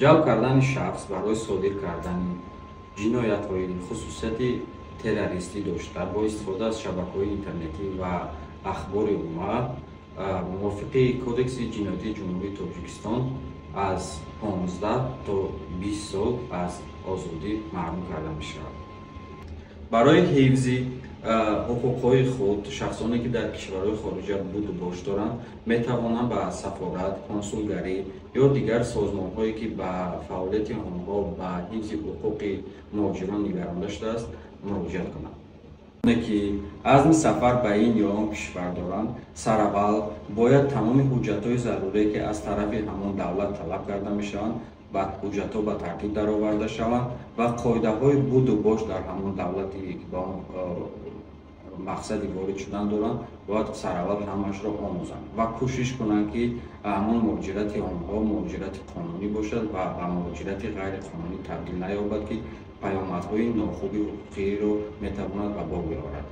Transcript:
Ҷалб кардани шахс барои содир кардани ҷиноятҳои хусусияти террористӣ дошта бо истифода аз шабакаҳои интернетӣ ва ахбори омма мувофиқи Кодекси ҷиноятии Ҷумҳурии Тоҷикистон аз 15 то 20 сол аз озодӣ маҳрум карда мешавад. Барои ҳифзи ҳуқуқҳои худ шахсоне, ки дар кишварҳои хориҷа буду бош доранд, метавонанд ба сафорат, консулгарӣ ё дигар созмонҳое, ки ба фаъолияти онҳо ба ҳифзи ҳуқуқи муҳоҷирон нигаронда шудааст, муроҷиат кунанд. Ки азми сафар ба ин ё он кишвар доранд, сараввал бояд тамоми ҳуҷҷатҳои зарурие, ки аз тарафи ҳамон давлат талаб карда мешаванд, ҳуҷҷатҳо ба тартиб дароварда шаванд ва қоидаҳои буду бош дар ҳамон давлате, ки ба он мақсади ворид шудан доранд, бояд сараввал ҳамаашро омӯзанд ва кӯшиш кунанд, ки ҳамон муҳоҷирати онҳо муҳоҷирати қонунӣ бошад ва ба муҳоҷирати ғайриқонунӣ табдил наёбад, ки паёмадҳои нохуби ҳуқуқиро метавонад ба бор биёварад.